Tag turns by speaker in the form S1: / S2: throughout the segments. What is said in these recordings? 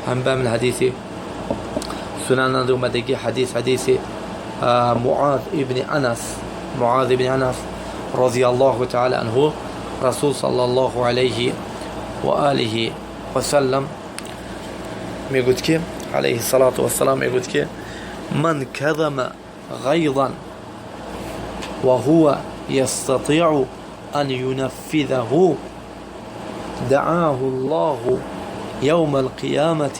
S1: هم به من حدیثی سنن اومدگی حدیث معاذ ابن انس، معاذ ابن انس رضی الله تعالی عنه، رسول صلی الله علیه و آله و سلم میگوید که علیه الصلاة والسلام میگوید که من کظم غیظا وهو يستطيع أن ينفذه دعاه الله يوم القيامة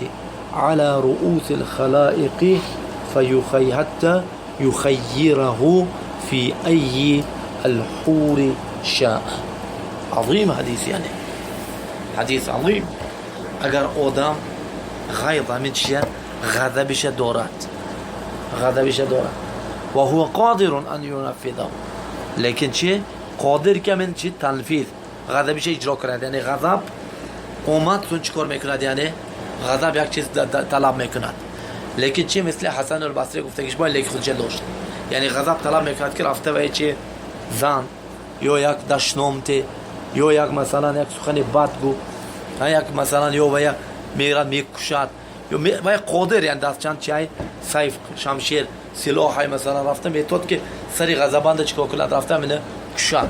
S1: على رؤوس الخلائق حتى يخيره في أي الحور شاء. عظيم حديث، يعني حديث عظيم. اگر آدم غیظ همین چیه؟ غضبش دارد، غضبش دارد و هو قادر ان ينفذه، لیکن چی؟ قادر که من چی؟ تنفیذ، غضبش اجرا کند. یعنی غضب اومد سون چیکار میکند؟ یعنی غضب یک چیز طلب میکند، لیکن چی؟ مثل حسن البصری گفتگیش باید لیکن خودش داشت. یعنی غضب طلب میکند که رفته و چی زن یا یک دشنام ته یا یک مثلا یک سخن بد گو، یک مثلا یا و یک میرد میکشد یا و قادر، یعنی دست چند چای سیف شمشیر سلاح های مثلا رفته میتود که سری غضبانده چیکار کند؟ رفته منه کشد،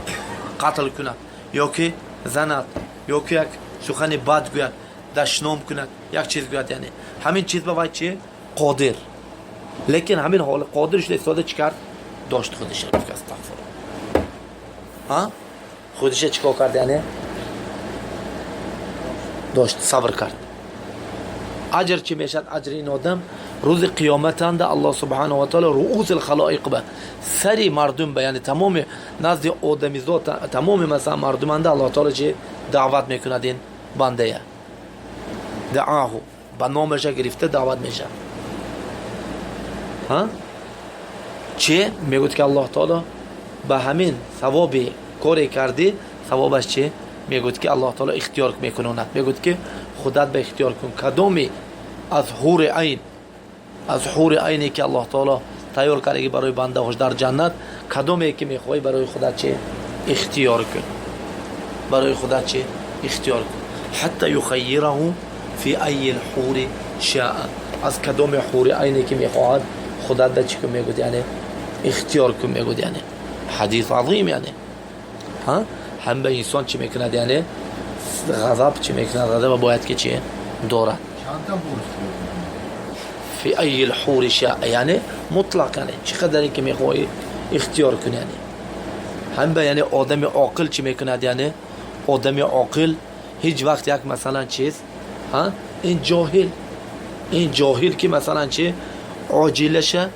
S1: قتل کند یا که زند یا که یک سخن بد گوید، دشنام کند، یک چیز گوید. یعنی همین چیز به وای چی؟ قادر. لیکن همین حال قادر شده استفاده چی کرد؟ داشت خودش گفت استغفر. ها خودش چیکار کرد؟ یعنی داشت صبر کرد. اجر چی میشد؟ اجر این آدم روز قیامت انده الله سبحانه و تعالی رؤوس الخلائق به سری مردم به، یعنی تمام نزد آدمیزاد، تمام مثلا مردم انده الله تعالی چی دعوت میکند این بنده، دعاه به نامش گرفته دعوت میشه. ها چی میگوید که الله تعالی به همین ثواب کاری کردی، ثوابش چی؟ میگوید که الله تعالی اختیار میکنند، میگوید که خودت به اختیار کن کدومی از حور عین، از حور عینی که الله تعالی تیار کرده برای بنده هاش در جنت، کدومی که میخوای برای خودت چه اختیار کن، برای خودت چه اختیار کن. حتی یخیره فی ای الحور شاء، از کدوم حور عینی که میخواهد خودت به چی کن میگوید، یعنی اختیار کن میگوید. یعنی حدیث عظیم. یعنی ها هم به انسان چی میکند؟ یعنی غضب چی میکند؟ غضب باید که چی دارد.
S2: چند تا حور؟
S1: فی ای الحور شاء، یعنی مطلق، یعنی چقدری که میخوای اختیار کنی. یعنی هم به یعنی آدم عاقل چی میکند؟ یعنی آدم عاقل هیچ وقت یک مثلا چیز، ها این جاهل، این جاهل که مثلا چی عاجلشه،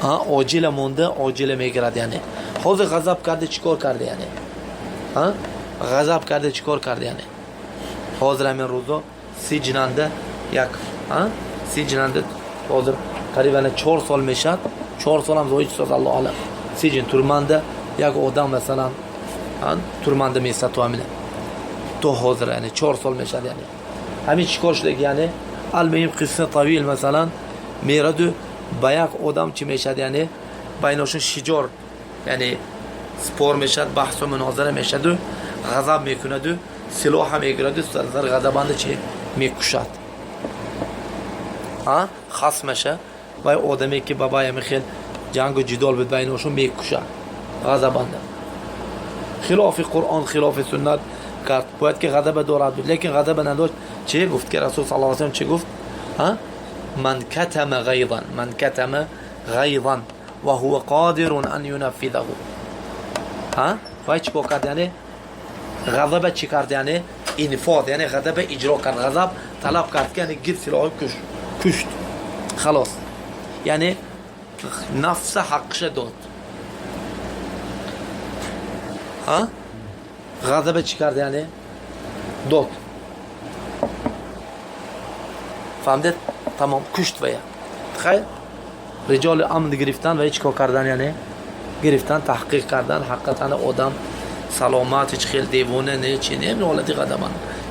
S1: ها عاجله مونده، عاجله میگیرد. یعنی حاضر غضب کرده چیکار کرده؟ یعنی ها غضب کرده چیکار کرده؟ یعنی حاضر همین روزا سجننده یک، ها سجننده حاضر تقریبا 4 سال میشد، 4 سال هم زاید شد، الله اعلم. سجن ترمنده یک آدم مثلا ترمنده میستد تو همینه تو حاضر، یعنی 4 سال میشد. یعنی همین چیکار شده؟ یعنی المهم قصه طویل، مثلا میرد با یک آدم چی میشد؟ یعنی بیناشون شجار، یعنی سپور میشد، بحث و مناظره میشد و غضب میکند و سلاح هم میگیرد و سر غضبانده چی میکشد، ها خصمشه و آدمی که بابای میخیل جنگ و جدال بود بیناشون میکشد غضبانده، خلاف قرآن، خلاف سنت کرد. باید که غضب دارد بود، لیکن غضب نداشت. چه گفت که رسول صلی الله علیه و سلم چه گفت؟ ها من کتم غیظا، من کتم غیظا وهو قادر ان ينفذه. ها وای چیکار کرد؟ یعنی غضب چی کرد؟ یعنی انفاذ، یعنی غضب اجرا کرد، غضب طلب کرد که یعنی گیر سلاح کش، کشت، خلاص. یعنی نفس حقش داد. ها غضب چی کرد؟ یعنی داد، فهمیدید؟ تمام، کشت و یا خیر رجال امن گرفتن و هیچ کار کردن، یعنی گرفتن، تحقیق کردن، حقیقتا آدم سلامت هیچ خیلی دیوانه نه چی نه، حالتی قدمان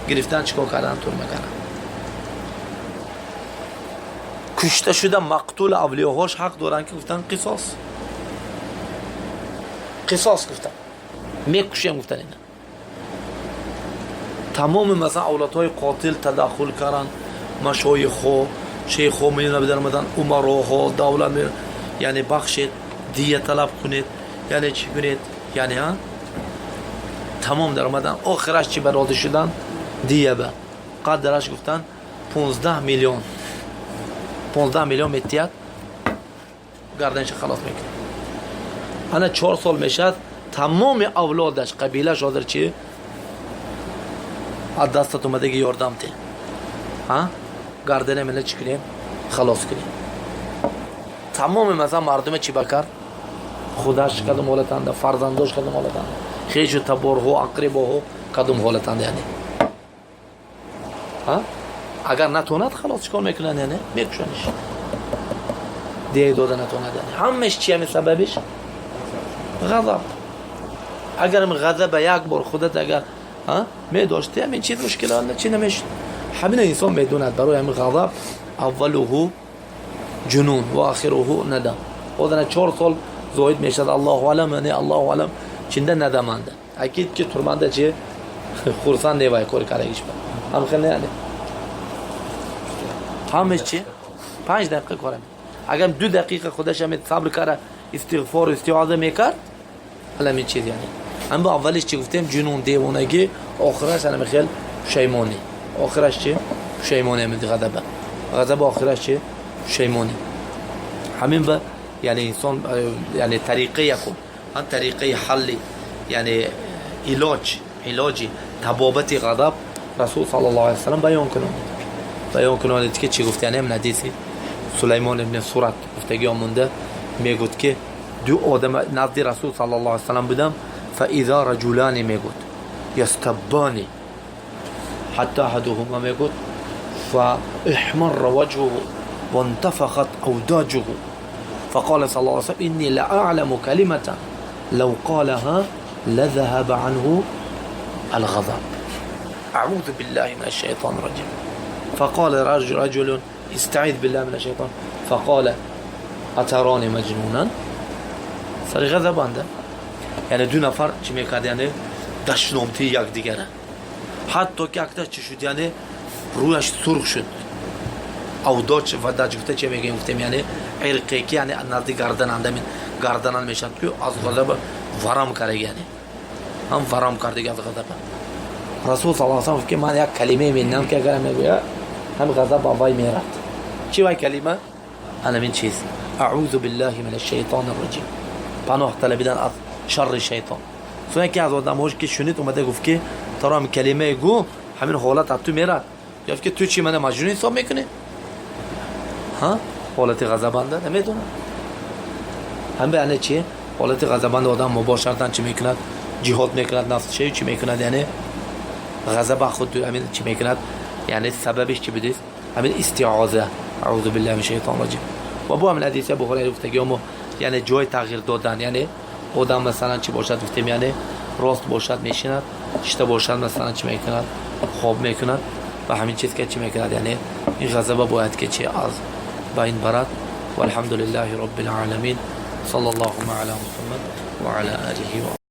S1: گرفتن، چیکار کردن؟ تور میکنن. کشته شده مقتول اولیاهاش حق دارن که گفتن قصاص، قصاص گفتن میکشیم گفتن. اینا تمام مثلا اولادهای قاتل تدخل کردن. Машоихҳо, шейхҳо менабидаромадан, умароҳо, давлат, яъне бахшед, дия талаб кунед, яъне чӣ кунед, яъне тамом даромадан. Охираш чӣ ба розӣ шудан? Дия ба қадраш гуфтан 15 миллион, 15 миллион метиҳад, гарданша халос мекунад. Ана 4 сол мешавад, тамоми авлодаш, қабилаш ҳозир чи аз дастат омадаги ёрдам те, гардана мена чӣ кунем, халос кунем. Тамоми масалан мардуме чӣ ба кард? Худаш кадом ҳолатанда, фарзандош кадом ҳолатанда, хешу таборҳо, ақрибоҳо кадом ҳолатанда. Яъне агар натонад халос, чӣ кор мекунанд? Яъне мекушаниш, дия дода натонад. Яъне ҳамаш чи? Ҳами сабабиш ғазаб. Агар ғазаба як бор худат агар медошти, ҳамин чиз мушкила чи намешуд. Ҳамина инсон медонад. Барои ҳамин غضب أوله جنون وآخره ندم. Одана 4 сол зоид мешавад, аллоҳу алам, не, аллоҳу алам, чинда надаманда. Акид ки турманда чи хурсанд невай кори карагиш ба ҳамхел не. Яъне ҳамаш чи 5 дақиқа корам. Агар 2 дақиқа худаш ҳами сабр кара, истиғфор, истиоза мекард, ҳамин чиз. Яъне ҳам бо аввалиш чи гуфтем? Ҷунун, девонагӣ, охираш ҳами хел пушаймонӣ. Охираш чи? Пушаймонӣ. Ҳами ғазаба охираш чи? Пушаймонӣ. Ҳамин ба яъне инсон, яъне тариқаи якум, ҳам тариқаи ҳалли, яъне илоҷи табобати ғазаб Расул саллаллоҳу алайҳи васаллам баён кунонид ки чӣ гуфт? Яъне ҳадиси Сулаймон ибни Сурат гуфтагиё монда мегӯд, ки ду одам назди Расул саллаллоҳу алайҳи васаллам будам. فإذا رجلان, мегӯд, يستبان حتى أحدهما, мегӯд, فاحمر وجهه وانتفخت أوداجه. فقال صلى الله عليه وسلم: إني لأعلم كلمة لو قالها لذهب عنه الغضب: أعوذ بالله من الشيطان الرجيم. فقال رجل: استعذ بالله من الشيطان. فقال: أتراني مجنونا؟ سری غضب انده. Яъне ду нафар чӣ мекард? Яъне дашномтии якдигара, ҳатто ки якташ чӣ шуд? Яъне рӯяш сурх шуд. أوداج ودج гуфта че мегӯем? Гуфтем, яъне ирқе ки яъне назди гардананда гарданан мешавад, ки аз ғазаба варам кардаги, яъне ҳам варам кардаги аз ғазаба. Расул саллаллоҳу алайҳи васаллам гуфт, ки ман як калимае медонам, ки агар мегӯя, ҳам ғазаб ба вай мерад. Чӣ вай калима? Ҳамин чиз: أعوذ بالله من الشيطان الرجيم, паноҳ талабидан аз шарри шайтон. Соне ки аз одамҳош ки шунид, омада гуфт, ки таро ҳамин калимае гӯ, ҳамин ҳолат аз ту мерад. Гуфт, ки ту чӣ, мана маҷнун ҳисоб мекунӣ? Ҳа, ҳолати ғазабанда намедонам. Ҳам яъне чи? Ҳолати ғазабанда одам мубошаратан чӣ мекунад? Ҷиҳод мекунад, нафсшаю чӣ мекунад? Яъне ғазаба худ ҳамин чӣ мекунад? Яъне сабабиш чӣ будист? Ҳамин истиоза, أعوذ بالله من الشيطان الرجيم. Ва бо ҳамин ҳадиси Бухори гуфтагиёмо, яъне ҷой тағйир додан. Яъне одам масалан чӣ бошад, гуфтем, яъне рост бошад мешинад, шита бошад масалан чӣ мекунад? Хоб мекунад. Ва ҳамин чиз ки чӣ мекунад? Яъне ин ғазаба бояд ки чи аз байн барад. والحمد لله رب العالمين، صلى الله على محمد وعلى آله.